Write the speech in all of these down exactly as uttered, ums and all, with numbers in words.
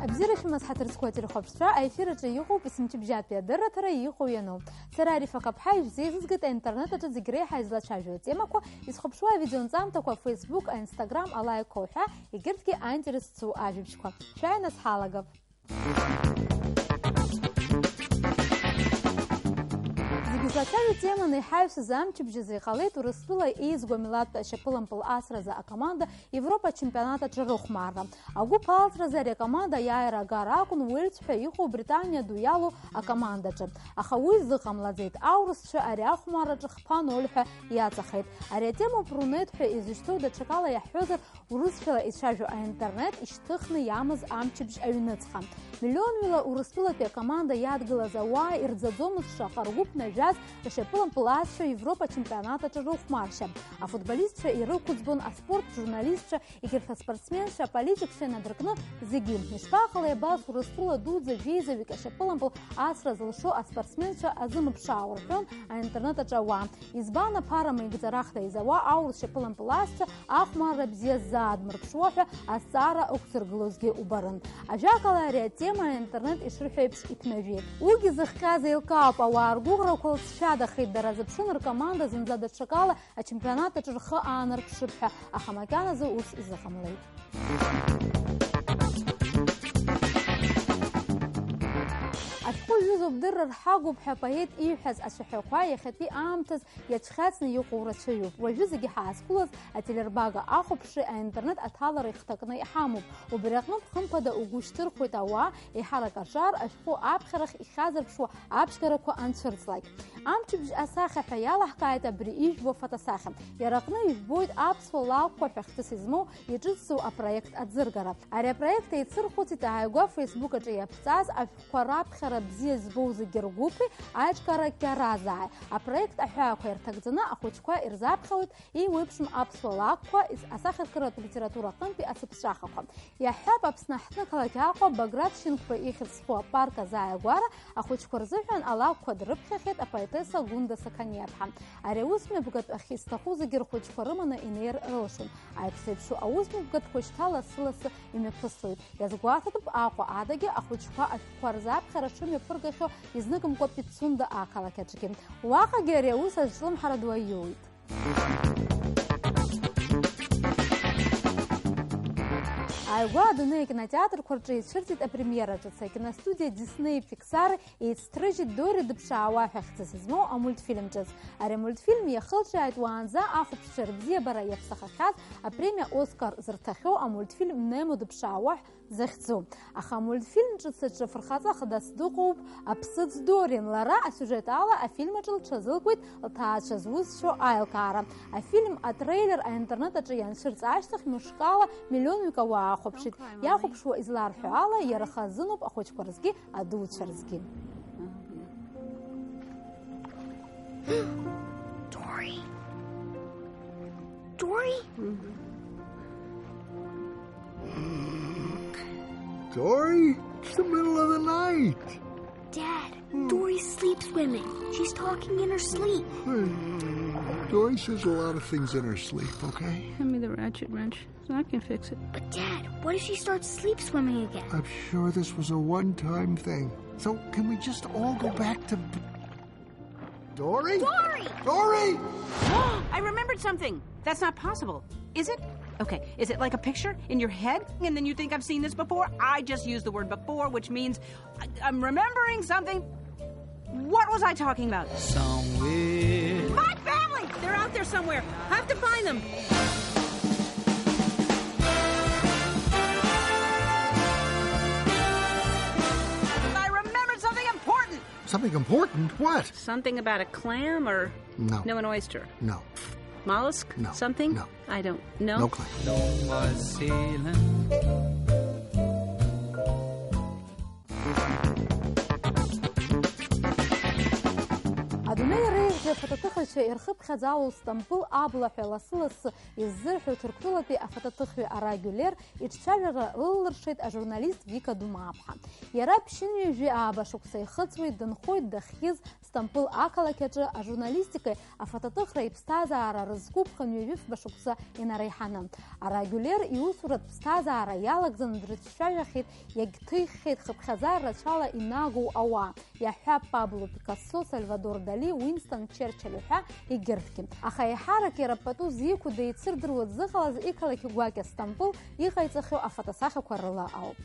Абзиара шәымаз, ҳаҭыр зқәу ателехәаԥшцәа, аефир аҿы иҟоуп есымчыбжьатәи адырраҭара иҟоу иану. Сара Арифа Қаԥҳа ишәзеизызгеит аинтернет аҿы зегь реиҳа излацәажәо атемақәа, изхәаԥшуа авидеонҵамҭақәа Facebook, аинстаграм, алаикқәа уҳәа, егьырҭгьы аинтерес зцу ажәабжьқәа. Шәааи нас ҳалагап. Зегьы злацәажәо теманы иҳаҩсыз амчыбжь азы иҟалеит Урыстәыла еизгоу амилаҭтә ашьапылампыл асразы акоманда Европа ачемпионат аҿы рыхәмарра. Агәыԥ алҵразы ари акоманда аиааира агара акәын уаҩҵәҟьа иҟоу Британиа ду иалоу акомандаҿы. Аха уи зыҟамлаӡеит. Аурысцәа ари ахәмарраҿы хԥа ноль ҳәа иаҵахеит. Ари атемоуп рунеҭ ҳәа изышьҭоу, даҽакала иаҳҳәозар, урысшәала ицәажәо аинтернет ишьҭыхны иамаз амчыбжь аҩныҵҟа. Миллионҩыла Урыстәылатәи акоманда иадгылаз ауаа ирӡаӡомызт шаҟа ргәы ԥнажәаз ашьапылампыласцәа Европа ачемпионат аҿы рыхәмаршьа. Афутболистцәа ирықәӡбон аспорт журналистцәа, егьырҭ аспортсменцәа, аполитикцәа инадыркны зегьы. Ишԥаҟалеи абас Урыстәыла дуӡӡа жәеизаҩык ашьапылампыл асра зылшо аспортсменцәа азымԥшаауа, рҳәон аинтернет аҿы ауаа. Избан аԥара маигӡарахда изауа аурыс шьапылампыласцәа ахәмарра бзиа ззаадмырԥшуа ҳәа азҵаара ықәзыргылозгьы убарын. Ажәакала, ари атема аинтернет ишырҳәо еиԥш иԥнажәеит. Уигьы зыхҟьаз еилкаауп, ауаа ргәыӷрақәа лҵшәадахеит, дара зыԥшын ркоманда зынӡа даҽакала ачемпионат аҿы рхы аанарԥшып ҳәа, аха макьаназы ус изыҟамлеит. Ашәҟәы ҩызоуп дырра рҳагоуп ҳәа апоет ииҳәаз ацәаҳәақәа иахьатәи аамҭаз иацәхьаҵны иҟоу рацәаҩуп. Уажәы зегьы ҳаазқәылаз ателербага ахәаԥшреи аинтернет аҭалареи хҭакны иҳамоуп. Убри аҟнытә, хымԥада, угәы шьҭырхуеит ауаа еиҳарак аҿар ашәҟәы аԥхьарахь ихьазырԥшуа аԥшьгарақәа анцәырҵлак. Амчыбжь асахьа ҳәа иалаҳкааит абри ижәбо афотосахьа. Иара аҟны ижәбоит аԥсуа лакәқәа ҳәа хьӡыс измоу иҿыцӡоу апроект аӡыргара. Ари апроект еицырхәыцит ааигәа Facebook аҿы иаԥҵаз ашәҟәқәа раԥхьара бзиа збоу зегьы ргәыԥи аиҿкаара Кьаразааи. Апроект аҳәаақәа ирҭагӡаны ахәыҷқәа ирзаԥхьалоит еиуеиԥшым аԥсуа лакәқәа, ис-, асахьаркыратә литература аҟынтәи ацыԥҵәахақәа. Иаҳҳәап, Аԥсны аҳҭнықалақь Аҟәа Баграт Шьынқәба ихьӡ зху апарк азааигәара ахәыҷқәа рзыҳәан алакәқәа дрыԥхьахьеит апоетесса Гәында Сақаниаԥҳа. Ари аусмҩаԥгатә ахь изҭаху зегьы рхәыҷқәа рыманы инеир рылшон. Аиԥш зеиԥшу аусмҩаԥгатә хәыҷқәа лассы-лассы имҩаԥыслоит. Иазгәаҭатәуп Аҟәа адагьы ахәыҷқәа ашәҟәқәа рзаԥхьара шымҩаԥыргахьоу изныкымкәа Пицунда ақалақь аҿгьы. Уаҟагьы ари аус азҿлымҳара ду аиуит. Ааигәа адунеи акинотеатрқәа рҿы ицәырҵит апремиера ҿыц, акиностудиа Диснеи Пиксар еицҭрыжьит Дори дыԥшаауа ҳәа хьӡыс змоу амультфильм ҿыц. Ари амультфильм иахылҿиааит уаанӡа ахәаԥшцәа рыбзиабара иаԥсахахьаз апремиа Оскар зырҭахьоу амультфильм Немо дыԥшаауа ҳәа захьӡу. Аха амультфильм ҿыц аҿы фырхаҵа хадас дыҟоуп аԥсыӡ Дорин. Лара асиужет ала афильм аҿы лҽазылкуеит лҭаацәа зусҭцәоу аилкаара. Афильм атреилер аинтернет аҿы ианцәырҵ ашьҭахь мышкала миллионҩык ауаа ахәаԥшит. Иахәаԥшуа изларҳәо ала, иара хазыноуп ахәыҷқәа рзгьы, адуцәа рзгьы. Dory. Dory? Dory? It's the middle of the night. Dad, Dory's sleep swimming. She's talking in her sleep. Dory says a lot of things in her sleep, okay? Hand me the ratchet wrench. I can fix it. But Dad, what if she starts sleep swimming again? I'm sure this was a one-time thing. So can we just all go back to b-, Dory? Dory! Dory! I remembered something. That's not possible, is it? Okay, is it like a picture in your head, and then you think I've seen this before? I just used the word before, which means I, I'm remembering something. What was I talking about? Somewhere. My family! They're out there somewhere. I have to find them. I remembered something important. Something important? What? Something about a clam or No. No, an oyster? No. Mollusk? No. Something? No. I don't know. No clam. No more sailing. Адунеи реиӷьза фотоҭыхра Аҭыхрацәа ирхыԥхьаӡало Стампыл абла ҳәа лассы-лассы иззырҳәо Ҭырқәтәылатәи афотоҭыхҩы Ара Гиулер иҿцәажәара лылылыршеит ажурналист Вика Думааԥҳа. Иара ԥшьынҩажәи ааба шықәса ихыҵуеит, дынхоит дахьиз Стампыл ақалақь аҿы ажурналистикеи афотоҭыхреи иԥсҭазаара рызқәыԥхын ҩажәи фба шықәса инареиҳаны. Ара Гиулер иусуратә ԥсҭазаара иалагӡаны дрыцәажәахьеит, иагьҭиххьеит хыԥхьаӡара рацәала инагоу ауаа, иаҳҳәап, Пабло Пикассо, Сальвадор Дали, Уинстон Черчилль ҳәа егьырҭгьы. Аха еиҳарак иара пату зиқәу деицырдыруа дзыҟалаз иқалақь гәакьа Стампыл иҟаиҵахьоу афотосахьақәа рыла ауп.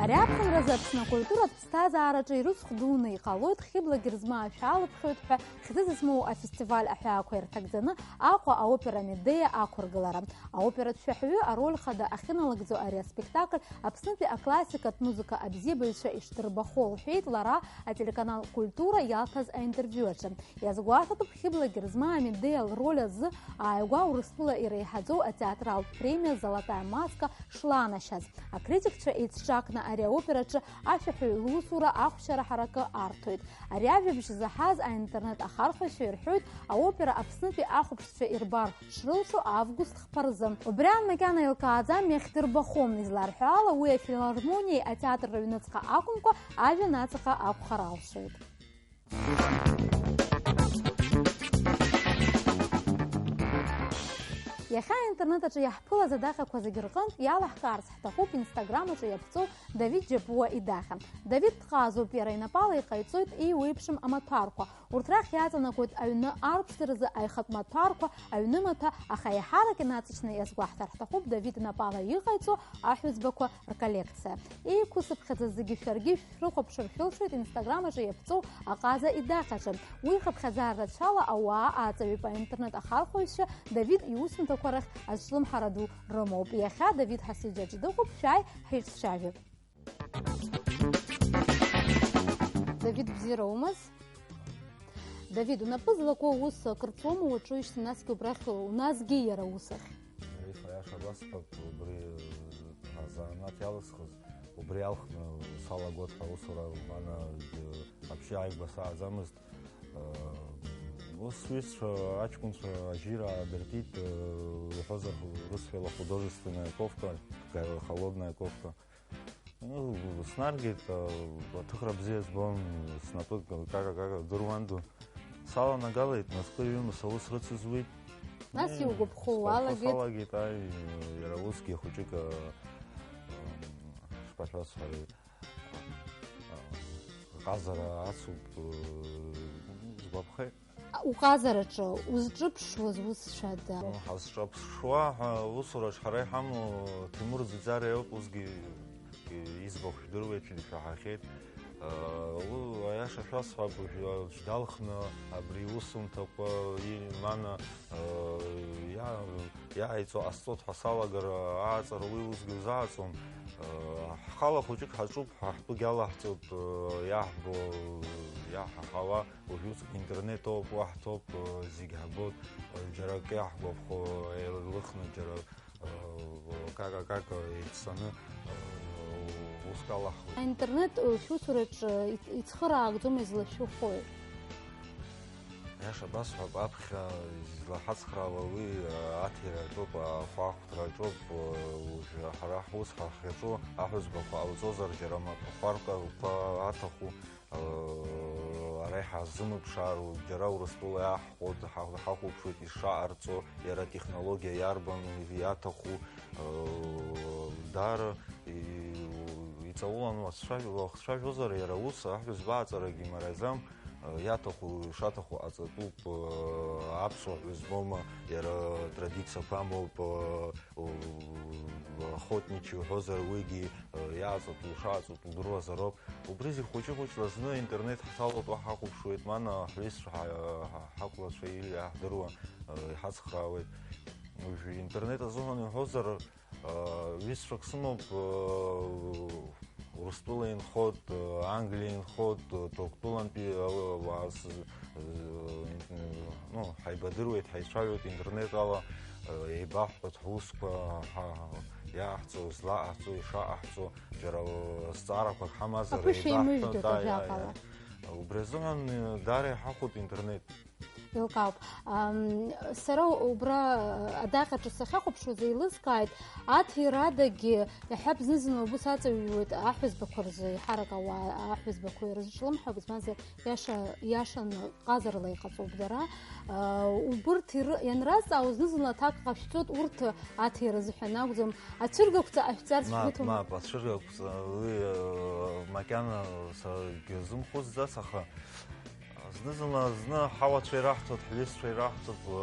Ари аԥхынразы Аԥсны акультуратә ԥсҭазаараҿы ирыцхә дуны иҟалоит Хьыбла Герзмаа шәаалыԥхьоит ҳәа хьӡы змоу афестиваль аҳәаақәа ирҭагӡаны Аҟәа аопера Медеиа ақәыргылара. Аоператә шәаҳәаҩы ароль хада ахьыналыгӡо ари аспектакль Аԥснытәи аклассикатә музыка абзиабаҩцәа ишдырбахо лҳәеит лара ателеканал Культура иалҭаз аинтервиу аҿы. Иазгәаҭатәуп Хьыбла Герзмаа Медеиа лроль азы ааигәа Урыстәыла иреиҳаӡоу атеатралтә премиа Золотая маска шланашьаз. Акритикцәа еицҿакны ари аопераҿы ашәаҳәаҩ лусура ахәшьара ҳаракы арҭоит. Ари ажәабжь заҳаз аинтернет ахархәашьа ирҳәоит, аопера Аԥснытәи ахәаԥшцәа ирбар шрылшо август хԥа рзы. Убри аан макьана еилкааӡам, иахьдырбахом, изларҳәо ала, уи афилармониеи атеатр рыҩныҵҟа акәымкәа, ажәҩан аҵаҟа акәхар алшоит. Иахьа аинтернет аҿы иаҳԥылаз адаҟьақәа зегьы рҟынтә иалаҳкаарц ҳҭахуп Instagram аҿы иаԥҵоу Давид Џьапуа идаҟьа. Давид дҟазоуп, иара инапала иҟаиҵоит еиуеиԥшым амаҭәарқәа. Урҭ рахь иаҵанакуеит аҩны арԥшӡаразы аихатә маҭәарқәа, аҩнымаҭәа, аха еиҳарак инаҵшьны иазгәаҳҭар ҳҭахуп Давид инапала иҟаиҵо аҳәызбақәа рколлекциа. Еиқәсыԥхьаӡа зегьы шәаргьы шәрыхәаԥшыр шәылшоит Instagram аҿы иаԥҵоу аҟаза идаҟьаҿы. Уи хыԥхьаӡара рацәала ауаа ааҵаҩуп, аинтернет ахархәаҩцәа Давид иусумҭақәа рахь азҿлымҳара ду рымоуп. Иахьа Давид ҳасиџьаҿ дыҟоуп, шәааи, ҳаицәажәап. Давид, бзиара умаз? Давид, унапы злаку аус акыр ҵуама уаҿуижьҭеи, насгьы убрахь уназги иара аус ахь? Ариф, аиаша басҳәап, убри, э, азанааҭ иалысхыз, убри алхны салагоит ҳәа аусура, мана, э, вообще ааигәа сааӡамызт. Э, ус сҩызцәа, аҷкәынцәа ажьира аадыртит, э, уҳәозар, урысшәала художественная кофта, га-, холодная кофта. Ну, снаргеит, а, аҭыхра бзиа збон, снапы кака-кака дыруан ду. Саланагалеит, мызкы ҩымыз аус рыцызуит. Нас Э, иугәаԥхо сгәаԥхо уалагеит? Салагеит, аи, иара усгьы хәыҷык, а, м, шԥашәасҳәари, а, ҟазара ацуп, э, сгәаԥхеит. Уҟазараҿы узҿыԥшуаз усшәада? Ҳазҿаԥшуа ҳәа усураҿ ҳара иҳамоу Ҭемур Ӡиӡариа иоуп, усгьы иӡбахә шәдыруеит, шәидшәаҳахьеит. Уи, аиаша шәасҳәап, уажә далхны абри иусумҭақәа, и-, мана, иа-, иааиҵо ҟасҵоит ҳәа салагар, ааҵара уи усгьы узааҵуам. Ҳхала хәыҷык ҳаҿуп, ҳа ҳтәы гьалаҳҵоит, иаҳбо, иаҳаҳауа. Уажәыҵәҟьа интернет ауп, уаҳҭоуп, э, зегь ҳбоит, э, џьара акы иаҳгәаԥхо еилыхны, џьара, э, кака-кака еиццаны, э, уск алаҳхуеит. Аинтернет, э, шәусураҿы, э, иц-, ицхыраагӡома, излашәыхәои? Аиаша басҳәап, аԥхьа излаҳацхраауа уи, э, аҭира аҿоуп, ахәаахәҭра аҿоуп, э, уажәы ҳара ҳус ҳахьаҿу аҳәызбақәа ҟауҵозар, џьара маҭәахәарқәа аҭаху. Ара иҳазымԥшаароу, џьара Урыстәыла иаҳхәоит, ҳа-, ҳахәаԥшуеит ишаҟарҵо, иара атехнологиа иарбану, иаҭаху, даара и-, иҵаулан уахцәажәо-, уахцәажәозар, иара ус аҳәызба аҵарагьы имариаӡам, иаҭаху, ишаҭаху ҟаҵатәуп, аԥсуа ҳәызбоума, иара традициақәа амоуп, охотничьи уҳәозар, уигьы, э, иаҵатәу, шаҵатәу удыруазароуп. Убри зегь хәыҷы-хәыҷла зны интернет ҳҭалоит, уа ҳахәаԥшуеит, мана ҳҩызцәа, ҳа-, ҳа-, ҳақәлацәа или иаҳдыруа, э, иҳацхраауеит. Уажәы интернет азыҳәан иуҳәозар, э, ҩызцәак сымоуп, э, Урыстәыла инхоит, э, Англиа инхоит, э, Ҭырқәтәылантәи, э, уаа с-, э, ну, ҳаибадыруеит, ҳаицәажәоит интернет ала. еибаҳҳәоит ҳусқәа, ҳа-, иаҳҵо, злаҟаҳҵо, ишаҟаҳҵо, џьара, э, зҵаарақәак ҳамазар, Аԥышәа еибаҳҳәоит, имыжәдоит да, ажәакала. Иа-, иа-, убри азыҳәан, э, даара иҳахәоит интернет. Илкаауп. Ам, сара убра адаҟьаҿы сахьахәаԥшуаз еилыскааит, аҭирадагьы, иаҳҳәап, зны-зынла убыс аҵаҩуеит аҳәызбақәа рзы, еиҳарак ауаа аҳәызбақәа ирызҿлымҳауп, избанзар, иаша, иашаны ҟазарала иҟаҵоуп дара. А, убырҭ иры-, ианразҵаауа, зны-зынла аҭак ҟашәҵоит, урҭ аҭира азыҳәан акәӡам, ацәыргақәҵа ҟашәҵарц Мап, шәгәыҭоума? Мап, ацәыргақәҵа уи, э, макьана саргьы сзымхәыцӡац, аха зны-зынла, зны ҳауацәа ираҳҭоит, ҳҩызцәа ираҳҭоит, э,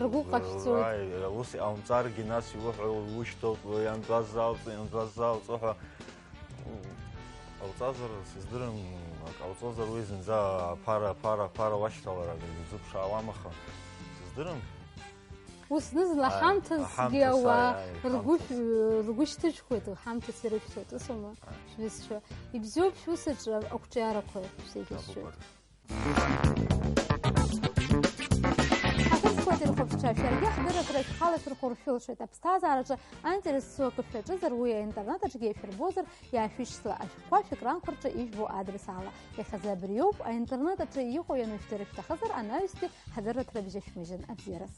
Ргәы ҟашәҵоит. Ааи, ус иҟамҵаргьы, нас иуҳәо ушьҭоуп, ианбаззалҵ, ианбаззалҵ ҳәа. Ҟауҵазар, сыздырам, ак ҟауҵозар, уи зынӡа аԥара, аԥара, аԥара уашьҭалар, акгьы узыԥшаауам, аха сыздырам. Ус зны-зынла Ааи, ҳамҭасгьы аҳамҭас, ауаа ааи, ааи, ргәы ҳамҭас. ргәы шьҭыжьхуеит, ҳамҭас ирышәҭоит, усума? Шәҩызцәа. Ибзиоуп шәусаҿы ақәҿиарақәа шәзегьы шәшәоит. Ҳахьырзхәыцыр хәаԥшцәа, шәаргьы ҳдырраҭара шәхала шәырхәыр шәылшоит. Аԥсҭазаараҿы аинтерес зцу акы шәаҿызар, уи аинтернет аҿгьы ишәырбозар, иаашәышьҭла ашәҟәқәа шәекранқәа рҿы ижәбо адрес ала. Иахьазы абриоуп, аинтернет аҿы иҟоу ианушәдыр шәҭахызар, анаҩстәи ҳдырраҭара бжьы шәмыжьын. Абзиараз.